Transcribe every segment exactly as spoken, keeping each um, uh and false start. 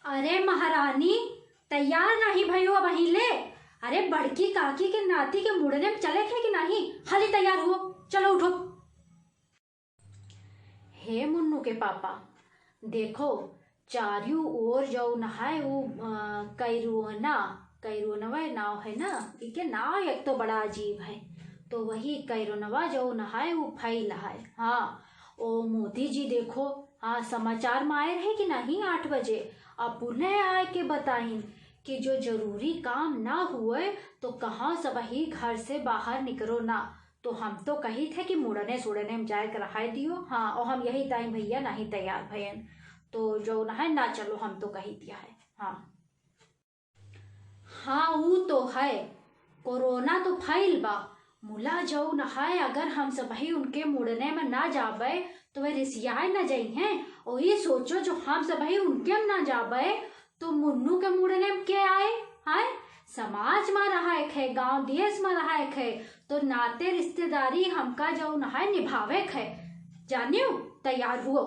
अरे महारानी, तैयार नाहीं भइउ अबहीं ले? अरे बड़की काकी के नाती के मुड़ने में चले के है कि नाहीं? हाली तैयार हुओ, चलो उठो। हे मुन्नू के पापा, देखो, चारिउ ओर जउन है उ, अ, कैरुअना, कैरुअनवा नाव है ना, इके नाव एक तो बड़ा अजीब है। तो वही कैरुअनवा जउन है उ फैल है। हाँ, ओ मोदी जी देखो, हाँ, समाचार में आए रहे कि नाहीं आठ बजे, अब पुनः आए के बताइन कि जो जरूरी काम ना हुए तो कहाँ सबही घर से बाहर निकरो ना। तो हम तो कहित है कि मुड़ने सुड़ने में जाए के रहाए दियो। हाँ, और हम यही ताई भइया नाहीं तैयार भयन, तो जउन है ना चलो, हम तो कहित है। हाँ, हाँ, ऊ तो है, कोरोना तो फैल बा, मुला जउन है, अगर हम सबही उनके मुड़ने में ना जाबे तो वे रिसियाए ना जइहें। और ई सोचो, जो हम सबही उनके में ना जाबे तो मुन्नू के मुड़ने में के आए? हैं? समाज में रहाए के है, गाँव देश में रहाए के है, तो नाते रिश्तेदारी हमका जउन है निभावे के है। जानियो, तैयार हुओ।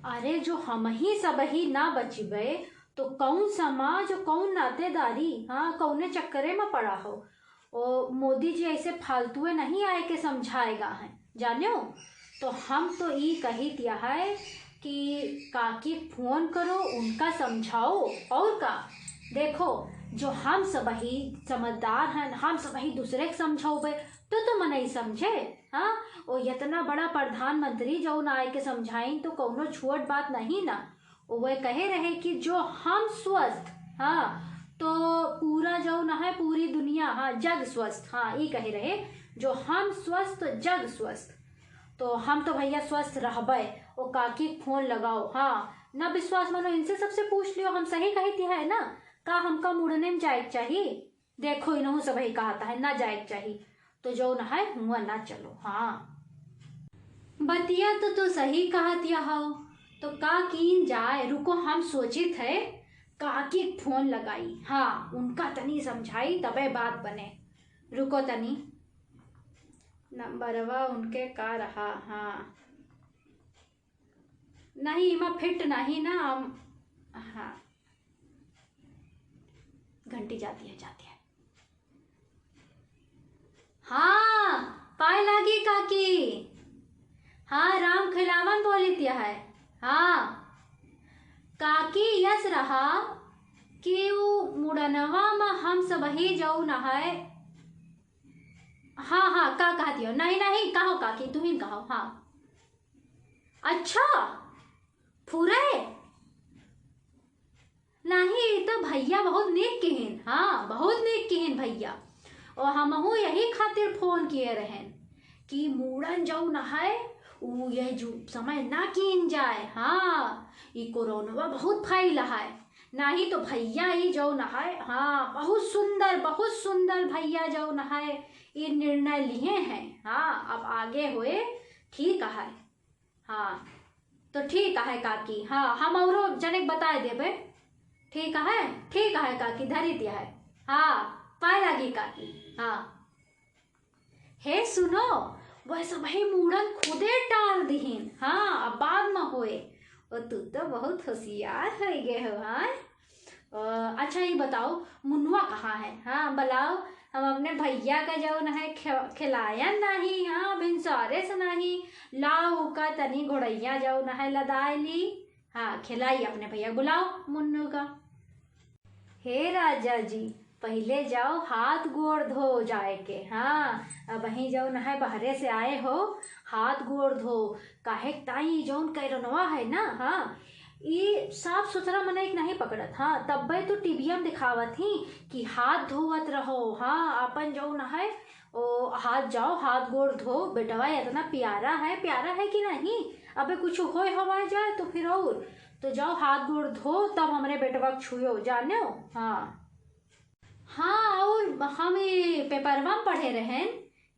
अरे, जो हमही सबही ना बचिबे तो कउन समाज, कउन नातेदारी? हाँ, कउने चक्करे में पड़ा हो। ओ मोदी जी ऐसे फालतुए नहीं आए के समझाएगा है, जानियो। तो हम तो ई कहित है कि काकी फोन करो, उनका समझाओ। और का, देखो, जो हम सबही समझदार हैं, हम सबही दूसरे के समझाओबे तो तो मनई समझे। हाँ, ओ इतना बड़ा प्रधानमंत्री जउन आए के समझाइन तो कउनो छोट बात नहीं ना। ओ वह कहे रहे कि जो हम स्वस्थ, हाँ, तो पूरा जउन है, पूरी दुनिया, हाँ, जग स्वस्थ, हाँ, ई कहे रहे, जो हम स्वस्थ, जग स्वस्थ। तो हम तो भइया स्वस्थ रहबे। ओ काकी के फोन लगाओ, हाँ, ना विश्वास मानो, इनसे सबसे पूछ लियो, हम सही कहित है ना, का हमका मुड़ने में जाए के चाही? देखो, इनहू सबही कहत है ना जाए के चाही, तो जउन है हुआ ना चलो। हाँ, बतिया तो तू सही कहत हौ, तो का कीन जाए? रुको, हम सोचित है, काकी के फोन लगाई, हाँ, उनका तनी समझाई, तबे बात बने। रुको तनी, नंबरवा उनके का रहा? हाँ, नहीं, इमा फिट नहीं ना, हम, हाँ, घंटी जाती है, जाती है। हाँ, पाए लागी काकी। हाँ, राम खिलावन बोलित है। हाँ, काकी यस रहा कि उ मुड़नवा में हम सबही जउन है। हाँ, हाँ, का कहती हो? नहीं, नहीं, कहो काकी, तुहिन कहो। हाँ, अच्छा, फुरे? नहीं, ई तो भइया बहुत नीक किहिन, हाँ, बहुत नीक किहिन भइया। और हमहू यही खातिर फोन किए रहेन कि मूड़न जउन है, उ यह जो समय ना कीन जाए। हाँ, ई कोरोनवा बहुत फैल है, नहीं तो भइया ई जउन है, हाँ, बहुत सुंदर, बहुत सुंदर भइया जउन है, ई निर्णय लिए हैं। हाँ, अब आगे होए ठीक है। हाँ, तो ठीक है काकी। हाँ, हम औरो जने के बताए देबे। ठीक है, ठीक है काकी, धरी दिया है। हाँ, पाए लागी काकी। हाँ, हे सुनो, वह सबही मूड़न खुदे टाल दिहिन। हाँ, अब बाद में होए। ओ, तू तो बहुत होशियार हो गए हो, हाँ? अ, अच्छा, ई बताओ, मुन्नुआ कहाँ है? हाँ, बुलाओ, हम अपने भइया का जउन है खे-, खिलायन नहीं, हाँ, भिनसारे से नहीं, लाओ उका तनी घोड़ैया जउन है लदाए ली, हाँ, खिलाई अपने भइया, बुलाओ मुन्नू का। हे राजा जी, पहिले जाओ हाथ गोड़ धो जाए के, हाँ, अबहीं जउन है बहरे से आए हो, हाथ गोड़ धो, काहे ताई जउन कैरनवा है ना, हाँ, ई साफ सुथरा मनई के नहीं पकड़त, हाँ, तब्बे तो टीवीया में दिखावत ही कि हाथ धोवत रहो, हाँ, आपन जउन है, ओ, हाथ जाओ, हाथ गोड़ धो, बेटवा इतना प्यारा है, प्यारा है कि नहीं? अबे कुछ होए हवाए जाए तो फिर और, तो जाओ हाथ गोड़ धो, तब हमरे बेटवा के छुयो, जानो? हाँ। हाँ, और हम ई पेपरवा में पढ़े रहेन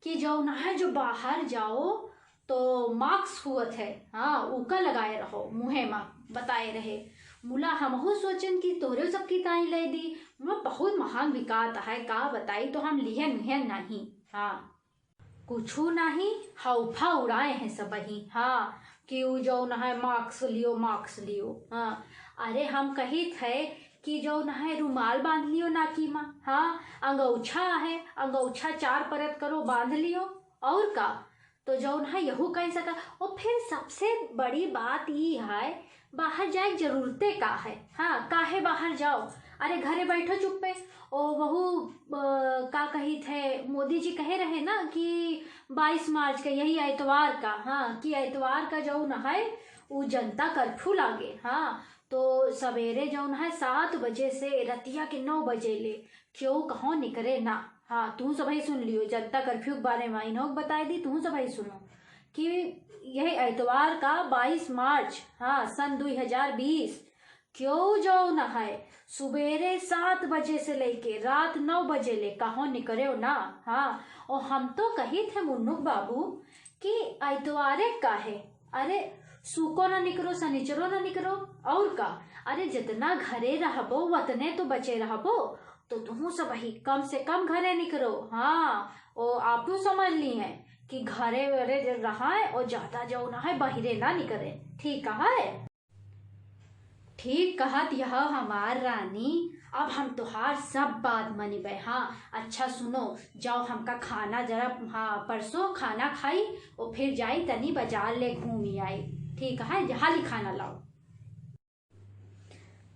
कि जउन है जो बाहर जाओ तो मास्क हुअत है, हाँ, उका लगाए रहो मुँहे मा, बताए रहे। मुला हमहू सोचन कि तोहरे सबकी ताई ले दी, मुला बहुत महंग बिकात है, का बताई, तो हम लिहन मिहन नहीं। हाँ, कुछू नहीं, हौफा उड़ाए हैं सबही। हाँ, कि उ जौन है mask लियो, mask लियो। हाँ, अरे हम कहित है कि जौन है रुमाल बांध लियो नाकी मा। हाँ, अंगौछा है, अंगौछा चार परत करो, बांध लियो। और का, तो जौन है यहू कह सका। और फिर सबसे बड़ी बात ई है, बाहर जाए जरूरते का है? हाँ, काहे बाहर जाओ? अरे घरे बैठो चुप्पे। ओ वहू, अ, का कहित है, मोदी जी कहे रहे ना कि बाईस मार्च का, यही एतवार का, हाँ, कि एतवार का जौन है उ जनता कर्फ्यू लागे। हाँ, तो सवेरे जौन है सात बजे से रतिया के नौ बजे ले केहू कहूँ निकरे ना। हाँ, तू सबही सुन लियो जनता कर्फ्यू के बारे में, इन्हों के बताई दी, तू सबही सुनो कि यही एतवार का बाईस मार्च, हाँ, सन दुई हजार बीस, केहू जौन है सुबेरे सात बजे से लेके रात नौ बजे ले कहूँ निकरेव ना। हाँ, और हम तो कहित है मुन्नुक बाबू कि एतवारे का है, अरे सुको ना निकरो, सनिचरो ना निकरो, और का, अरे जितना घरे रहबो वतने तो बचे रहबो, तो तुहू सबही कम से कम घरे निकरो। हाँ, ओ आपू समझ ली है कि घरे वरे रहाए और ज्यादा जौन है बहिरे ना निकरे, ठीक है? ठीक कहत यह हमार रानी, अब हम तोहार सब बात मनिबे। हाँ, अच्छा सुनो, जाओ हमका खाना जरा, हाँ, परसो खाना खाई, और फिर जाई तनी बाजार ले घूमी आई, ठीक है? हाली खाना लाओ।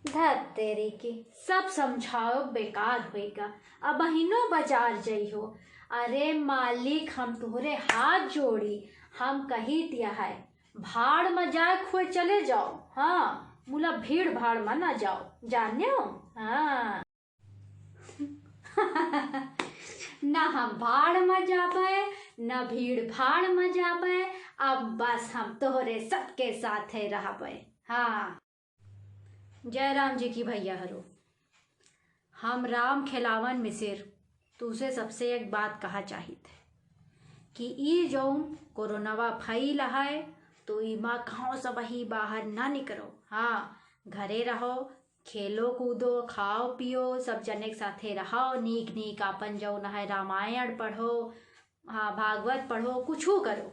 धत्तेरी की, सब समझाओ बेकार होएगा, अब बहिनो बाजार जइहो। अरे मालिक, हम तोहरे हाथ जोड़ी, हम कहित यह है, भाड़ में जाए खुए चले जाओ। हाँ, मुला भीड़ भाड़ में ना जाओ, जान्यो? हाँ। ना हम भाड़ में जाबे, ना भीड़ भाड़ में जाबे, अब बस हम तोहरे सबके साथे रहबे। हाँ। जय राम जी की भैया हरो। हम राम खेलावन मिसिर तुसे सबसे एक बात कहा चाहित है कि ई जौन कोरोनावा फैल है, तो इमा कहूँ सबही बाहर ना निकरो। हाँ, घरे रहो, खेलो कूदो, खाओ पियो, सब जने के साथे रहो, नीक नीक आपन जौन है रामायण पढ़ो, हाँ, भागवत पढ़ो, कुछू करो,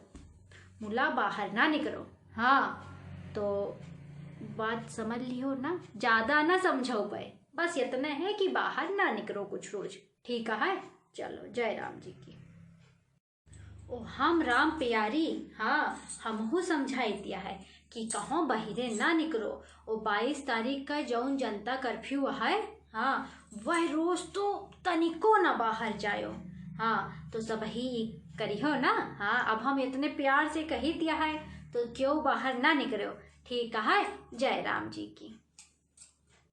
मुला बाहर ना निकरो। हाँ, तो बात समझ लियो ना, ज्यादा ना समझो पे, बस इतने है कि बाहर ना निकरो कुछ रोज, ठीक है? चलो, जय राम जी की। ओ हम राम प्यारी, हाँ, हमहू समझाई दिया है कि कहूँ बहिरे ना निकरो। ओ बाईस तारीख का जौन जनता कर्फ्यू है, हाँ, वह रोज तो तनिको ना बाहर जायो। हाँ, तो सबही करिहो ना। हाँ, अब हम इतने प्यार से कही दिया है, तो केहू बाहर ना निकरो, ठीक है? जय राम जी की।